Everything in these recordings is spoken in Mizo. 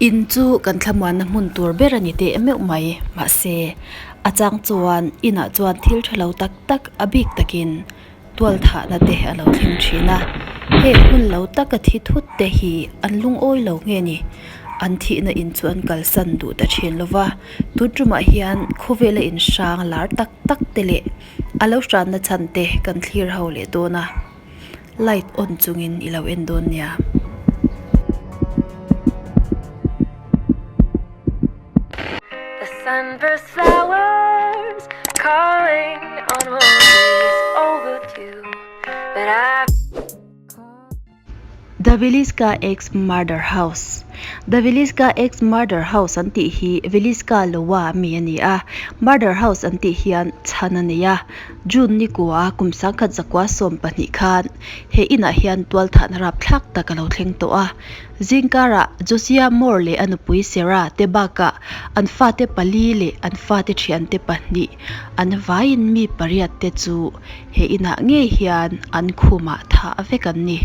In chu kan thlamuanna hmun tur ber a ni teh meuh mai. Mahse, a chang chuan inah chuan thil tha lo tak tak a bik takin tualthahna te a lo thleng thin a. Heng hun lo taka thi thut te hi an lungawi lo nge ni? An thihna in chu an kalsan duh ta thin lo va. Tun tumah hian khawvela inhrang lar tak tak te leh a lo hranna chhan te kan thlir ho leh dawn a. Light on chungin i lo en dawn nia. The sunburst flowers calling on roses overdue But I The Villisca Axe Murder House The Villisca Axe Murder House an tih hi Villisca Loa mi a ni a, Murder House an tih hian chhan a nei a. June ni kua kum sangkhat zakua 12 khan he inah hian tualthahna rapthlak tak a lo thleng tawh a. Zingkarah Josiah Moore leh a nupui Sarah te bakah an fate pali leh an fate thiante pahnih an vaiin mi pariat te chu he inah ngei hian an khumah thah vek an ni.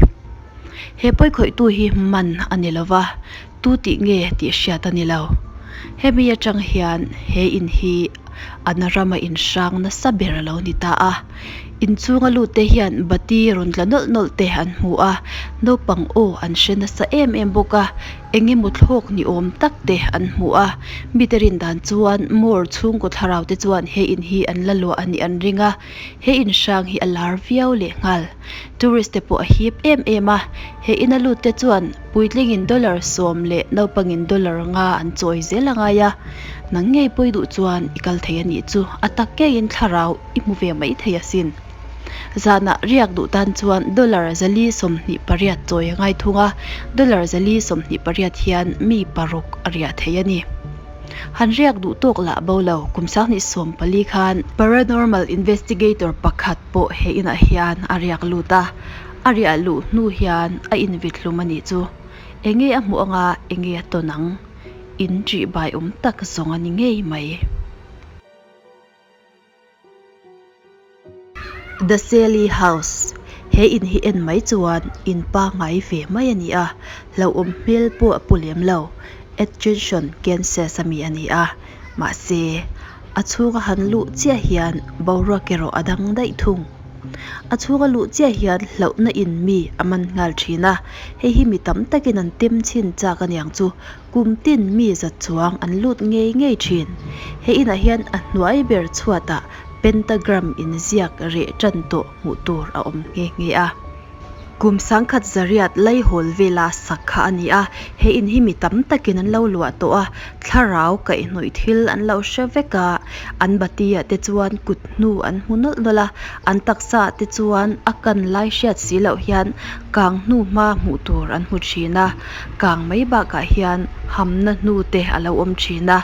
He pawikhawihtu hi man a ni lo va, tu tih nge tih hriat a ni lo. Hemi atang hian he in hi an rama inhrang nasa ber a lo ni ta a. Inchhunga lut te hian bati rawn tla nawlh nawlh te an hmu a, naupang aw an hre nasa em em bawk a, eng emaw thlawk ni awm tak te an hmu a. Mite rin dan chuan Moore chhungkaw thlarau te chuan he in hi an la luah a nih an ring a, he inhrang hi a lar viau leh nghal. Tourist te pawh a hip em em a, he ina lut te chuan puitlingin dollar sawm leh naupangin dollar nga an chawi zel a ngai a, nang ngei pawi duh chuan i kal thei a nih chu a tak ngeiin thlarau i hmu ve mai thei asin. Zanah riak duh tan chuan dollar 428 chawi a ngai thung a, dollar 428 hian mi paruk a riah thei a ni. Han riak duh tawk lah bo lo, kum 2014 khan paranormal investigator pakhat pawh he inah hian a riak lut a, a riah luh hnu hian a invithlum a nih chu. Enge a hmuh anga enge a tawn ang? In ṭih bai awm tak zawng a ni ngei mai. The Sally House, He in hi en mai chuan in pangngai ve mai a ni a, hlauhawm hmel pawh a pu lem lo. Atchison, Kansas a mi a ni a, mahse, a chhunga han luh chiah hian boruak erawh a dang daih thung. A chhunga luh chiah hian hlauhna in mi a man nghal thin a, hei hi mi tam takin an tem chhin chak a niang chu Kum tin mi zat chuang an lut ngei ngei thin. He inah hian a hnuai ber chhuatah pentagram inziak reh tan tawh hmuh tur a awm nghe nghe a. Kum sangkhat zariat laihawl vela sak kha a ni a, he in hi mi tam takin an lo luah tawh a, thlarau kaihhnawih thil an lo hre vek a, an bati ah te chuan kut hnu an hmu nawlh nawlh a, an taksa ah te chuan a kan lai hriat si loh hian kang hnu hma hmuh tur an hmu thin a. Kang mai bakah hian hamna hnu te a lo awm thin a,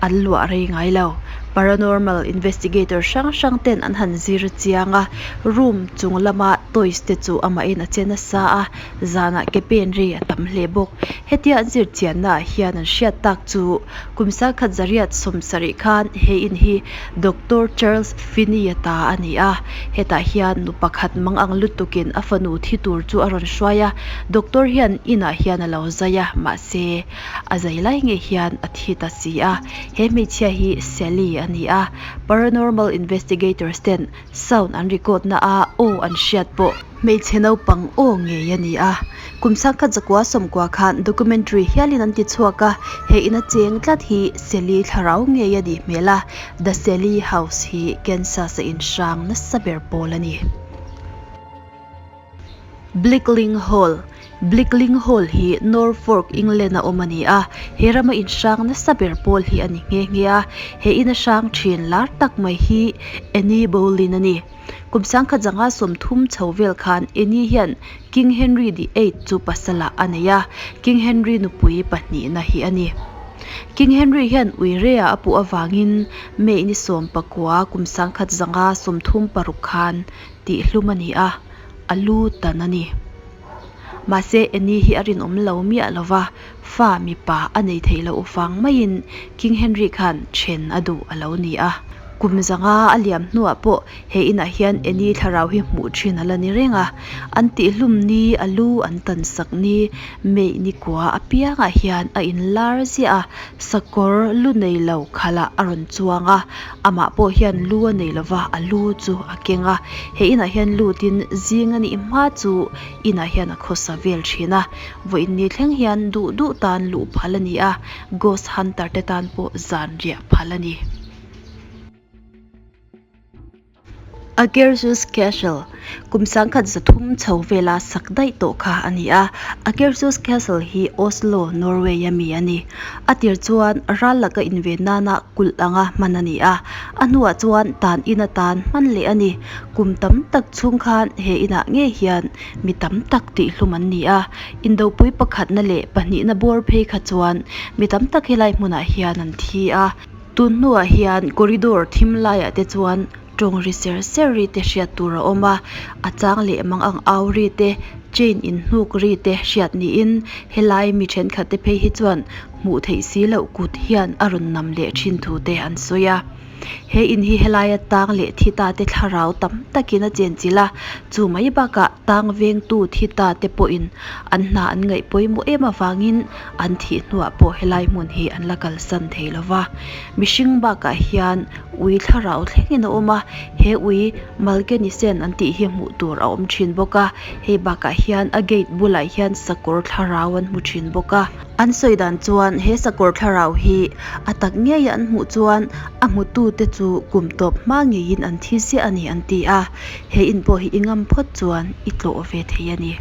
an luah rei ngai lo. Paranormal investigator hrang hrang ten an han zir chiang a, room chung lama toys te chu amahin a che nasa a, zanah ke pen ri a tam hle bawk. Hetia an zir chianna ah hian an hriat tak chu kum sangkhat zariat sawmsarih khan he in hi Doctor Charles Finney-a ta a ni a, hetah hian nu pakhat mang ang lutukin a fanu thi tur chu a rawn hruai a, doctor hian inah hian a lo zai a, mahse a zai lai ngei hian a thi ta si a, he hmeichhia hi Sally a ni a, paranormal investigators ten sound an record na a aw an hriat pawh. Hmeichhe naupang aw ngei a ni a, kum sangkhat zakua sawmkua khan documentary hialin an ti chhuak a, he ina cheng tlat hi Sally thlarau ngei a nih hmel a, The Sally House hi Kansas a inhrang nasa ber pawl a ni. Blickling Hall Blickling Hall hi Norfolk, England a awm a ni a, he rama inhrang nasa ber pawl hi a ni nghe nghe a, he ina hrang thin lar tak mai hi Annie Boleyn a ni. Kum sangkhat zanga 30 chho vel khan Annie hian King Henry the Eighth chu pasalah a nei a, King Henry nupui pahnihna hi a ni. King Henry hian uirea a puh avangin May ni 19 kum sangkhat zanga 36 khan tihhlum a ni a, a lu tan a ni. Mahse Annie hi a rinawm lo miah lova, fa mipa a nei theih loh vang maiin King Henry khan then a duh a lo ni a. Kum zanga a liam hnuah pawh he inah hian Annie thlarau hi hmuh thin a la ni reng a an tihhlum ni a lu an tan sak ni May ni kua apiangah hian a inlar ziah a sakawr lu nei lo khalh ah a rawn chuang a amah pawh hian lu a nei lova a lu chu a keng a he inah hian lutin zing a nih hma chu inah hian a khawsa vel thin a vawiin ni thleng hian duh duh tan luh phal a ni a ghost hunter te tan pawh zan riah phal a ni. Akershus Castle, kum sangkhat zathum chho vela sak daih tawh kha a ni a. Akershus Castle hi Oslo, Norway a mi a ni. A tir chuan ral laka inven nana kulh anga hman a ni a, a hnuah chuan tan in atan hman leh a ni. Kum tam tak chhung khan he inah ngei hian mi tam tak tihhlum an ni a, indopui pakhatna leh pahnihna bawr phei kha chuan mi tam tak helai hmunah hian an thi a. Tun hnuah hian corridor thim laiah te chuan tawng ri ser ser ri te hriat tur a awm a, a chang leh mang ang au ri te, chain inhnuk ri te hriat niin helai mi thenkhat te phei hi chuan hmuh theih si loh kut hian a rawn nam leh thin thu te an sawi a. He in hi helaia tang leh thi ta te thlarau tam takin a chenchilh a, chu mai bakah tang vengtu thi ta te pawhin an hna an ngaih pawimawh em avangin an thih hnuah pawh helai hmun hi an la kalsan thei lo va. Mihring bakah hian ui thlarau thlengin a awm a, he ui Malkenisen an tih hi hmuh tur a awm thin bawk a, hei bakah hian a gate bulah hian sakawr thlarau an hmu thin bawk a. An sawi dan chuan he sakawr thlarau hi a tak ngei a an hmuh chuan a hmutute chu kum tawp hma ngeiin an thi ziah a ni an ti a, he in pawh hi i ngam phawt chuan i tlawh ve thei a ni.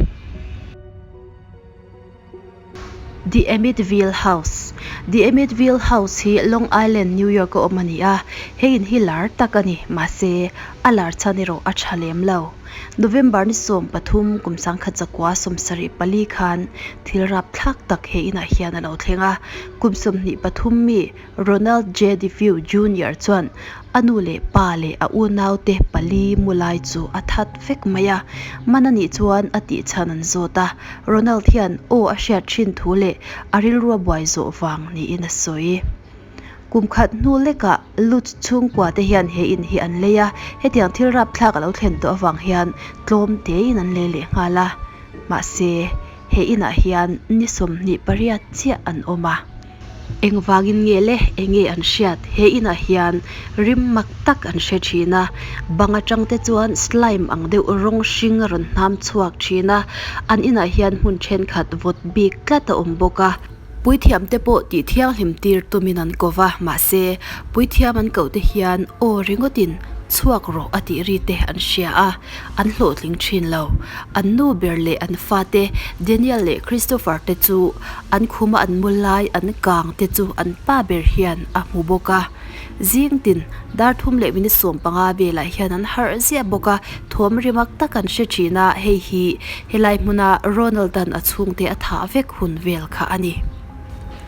The Amityville House The Amityville House hi Long Island, New York a awm a ni a, he in hi lar tak a ni, mahse a lar chhan erawh a tha lem lo. November ni 13 kum sangkhat zakua 74 khan thil rapthlak tak he inah hian a lo thleng a, kum 23 mi Ronald J DeFeo Junior chuan a nu leh pa leh a unaute pali mu lai chu a that vek mai a, man a nih chuan a tih chhan an zawt a, Ronald hian aw a hriat thin thu leh a rilru a buai zawh vang niin a sawi. Kum khat hnu lekah Lutz chhungkua te hian he in hi an lei a, hetiang thil rapthlak a lo thlen tawh avang hian tlawm tein an lei leh nghal a, mahse he inah hian ni 28 chiah an awm a. Engvangin nge le enge an hriat? He inah hian rim mak tak an hre thin a, bang atang te chuan slime ang deuh rawng hring a rawn hnam chhuak thin a, an inah hian hmun thenkhat vawt bik tlat a awm bawk a. Puithiam te pawh tih thianghlim tir tumin an ko va, mahse puithiam an koh te hian aw ringawtin chhuak rawh a tih ri te an hria a, an hlawhtling thin lo. An nu ber leh an fate Daniel leh Christopher te chu an khuma an mu lai an kang te chu an pa ber hian a hmu bawk a. Zing tin dar thum leh minute 15 velah hian an harh ziah bawk a, thawm ri mak tak an hre thin a, hei hi helai hmuna Ronald-a'n a chhungte a thah vek hun vel kha a ni.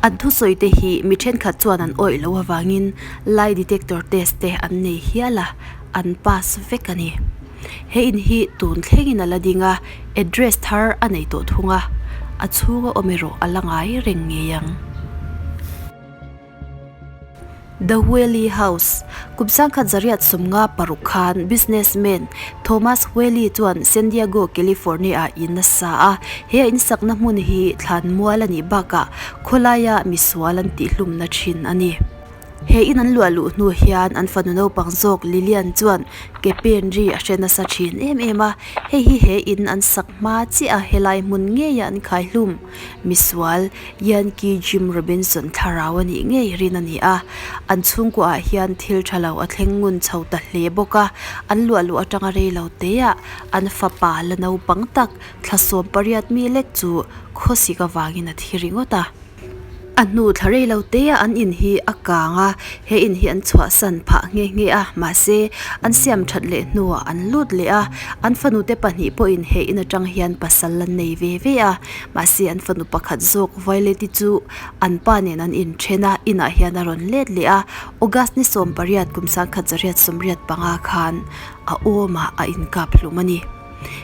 An thusawi te hi mi thenkhat chuan an awih loh avangin lie detector test te an nei hial a, an pass vek a ni. He in hi tun thlengin a la ding a, address thar a nei tawh thung a, a chhunga awm erawh a la ngai reng ngei ang. The Whaley House, Kum sangkhat zariat 56 khan businessman Thomas Whaley chuan San Diego, California ah in a sa a. He a insakna hmun hi thlan mual a nih bakah khawlaia misual an tihhlumna thin a ni. He in an luah luh hnu hian an fanu naupang zawk Lilian chuan ke pen ri a hre nasa thin em em a, hei hi he in an sak hma chiah a helai hmun ngeia an khai hlum misual Yankee Jim Robinson thlarau a nih ngei rin a ni a, an chhungkua ah hian thil tha lo a thleng ngun chho ta hle bawk a, an luah luh atanga rei lo te ah an fapa la naupang tak thla 18 mi lek chu khawsik avangin a thi ringawt a. A hnu thla rei lo te a an in hi a kang a, he in hi an chhuahsan phah nghe nghe a, mahse an siam that leh hnuah an lut leh a, an fanu te pahnih pawhin he in atang hian pasal an nei ve ve a, mahse an fanu pakhat zawk Violet-i chu an pa nen an inthen a, inah hian a rawn let leh a, August ni 18 kum 1985 khan a awmah a inkap hlum a ni.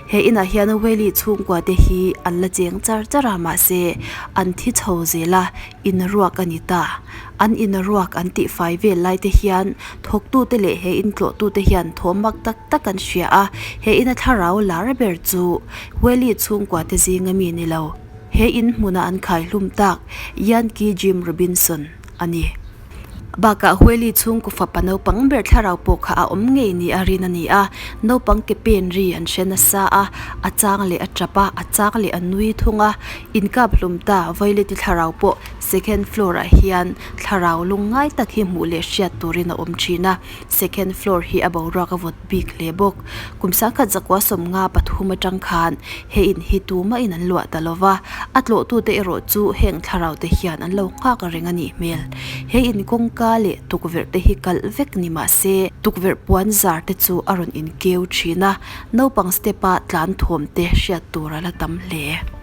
He inah hian Whaley chhungkua te hi an la cheng char char a mahse an thi chho zel a in ruak a ni ta. An in ruak an tih fai vel lai te hian thawktu te leh he in tlawhtu te hian thawm mak tak tak an hria a, he ina thlarau lar ber chu Whaley chhungkua te zinga mi ni lo. He in hmuna an khai hlum tak Yankee Jim Robinson a ni. Bakah Whaley chhungkaw fapa naupang ber thlarau pawh kha a awm ngei ni a rin a ni a, naupang ke pen ri an hre nasa a, a chang leh a tap a, a chang leh a nui thung a, inkap hlum ta Violet-i thlarau pawh second floor ah hian thlarau lungngai tak hi hmuh leh hriat turin a awm thin a, second floor hi a boruak a vawt bik hle bawk. Kum sangkhat zakua sawmnga pathum atang khan he in hi tumahin an luah ta lo va, a tlawhtute erawh chu heng thlarau te hian an lo nghak reng a nih hmel. He in kawngka leh tukverh te hi kalh vek ni mah se, tukverh puan zar te chu a rawn inkeu thin a, naupang step a tlan thawm te hriat tur a la tam hle.